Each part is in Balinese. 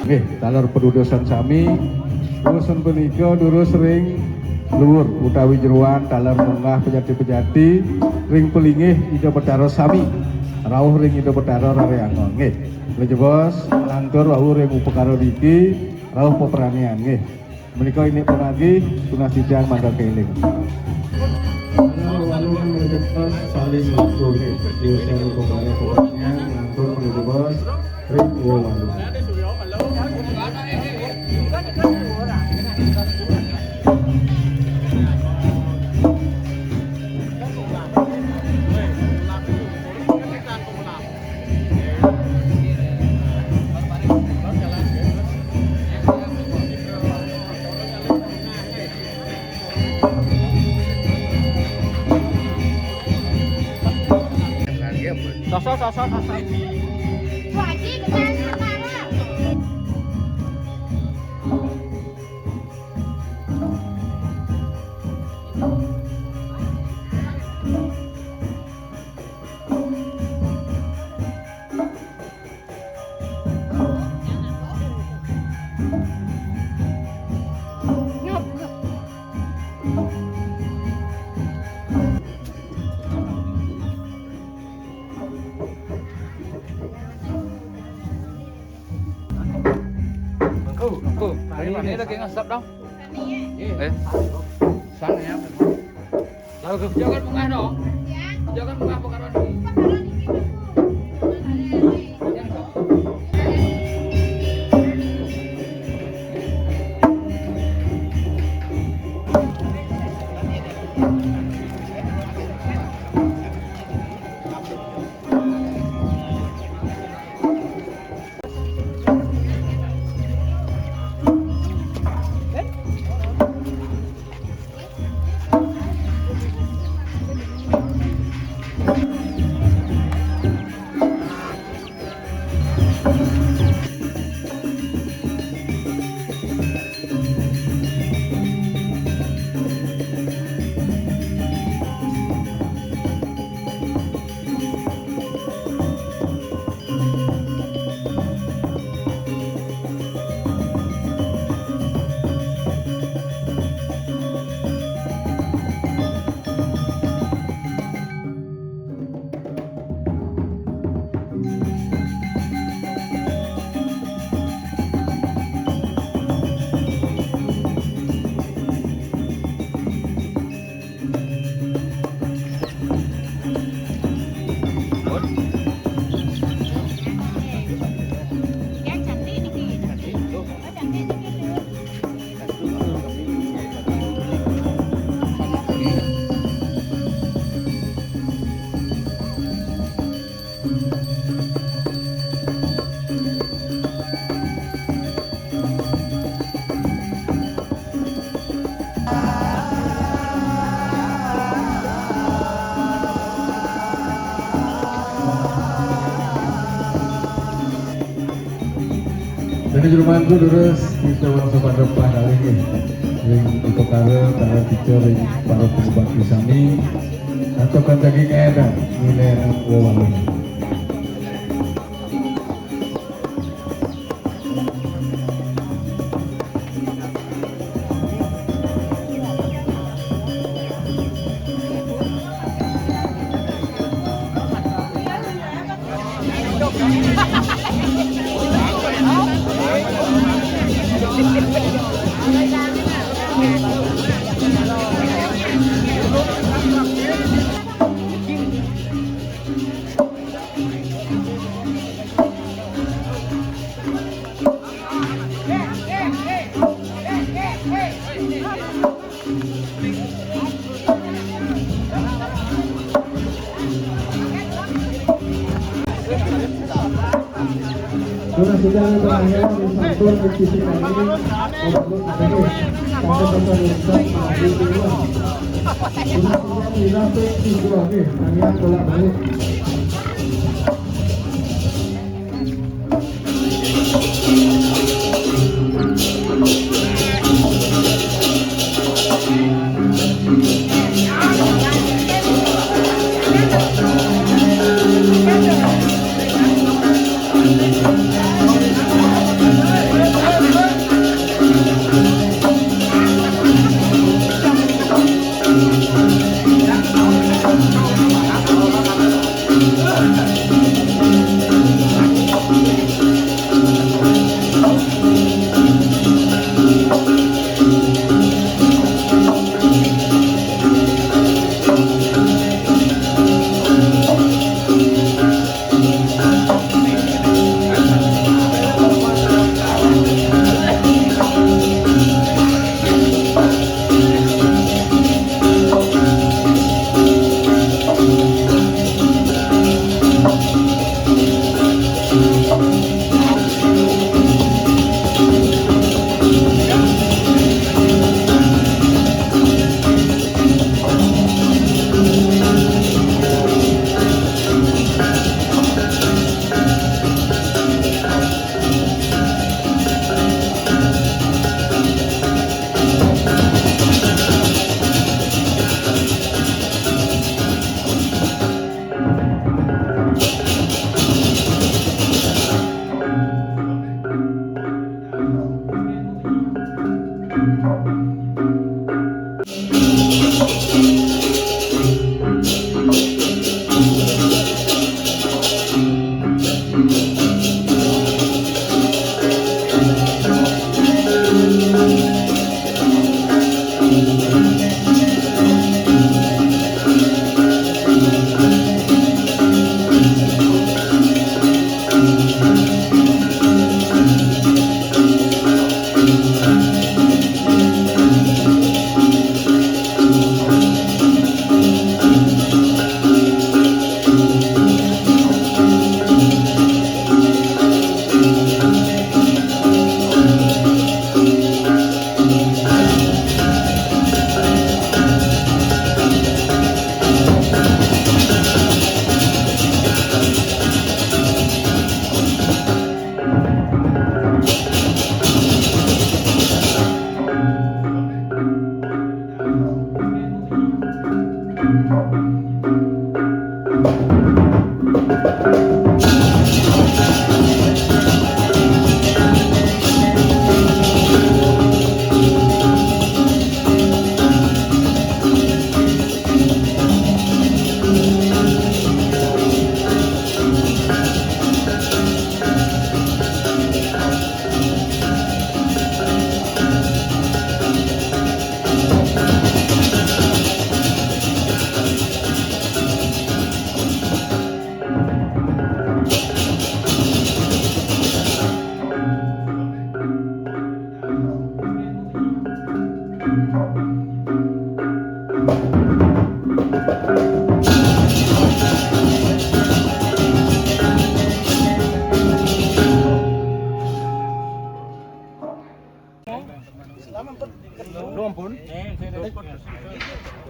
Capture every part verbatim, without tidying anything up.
Nggih, taler padudosan sami, wusan punika durus ring luur utawi jeroan taler munggah pejati-pejati ring palinggih Ida Betara sami, rauh ring Ida Betara Rare Angga. Nggih, lejebos, lantur wau ring upakara niki, rauh peperanian. Nggih, menika indik pamargi, tunas titiang mangda keling. Saling melejebos, saling melengkapi. Diusahakan upakara peperanian, lantur melejebos, Sosok, sosok, sosok. Aku, aku. Hari ini lagi ngesep dong. Eh, sana ya. Jangan munggah dong. Jangan munggah pekaron ini. Dene jero mangku durus kita wangsa pada pakalih nggih. Ring upakara, para kita ring para pangubakti sami. Antuk kantagi kaedah, nilai wewangunan. Sudah, sudah, sudah, ya, disampun di sisi kami. Untuk ada nih, sampai sampai rusak, nah, di luar. Sudah, sudah, sudah, sudah, oke, kalian bolak balik. Belum pun.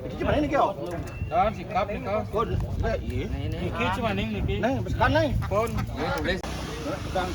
Iki mana ini kau? Dan sikap nih kau. Kau iya. Niki cuma nih niki. Nih, besar nih. Pun. Ya tulis. Sedang.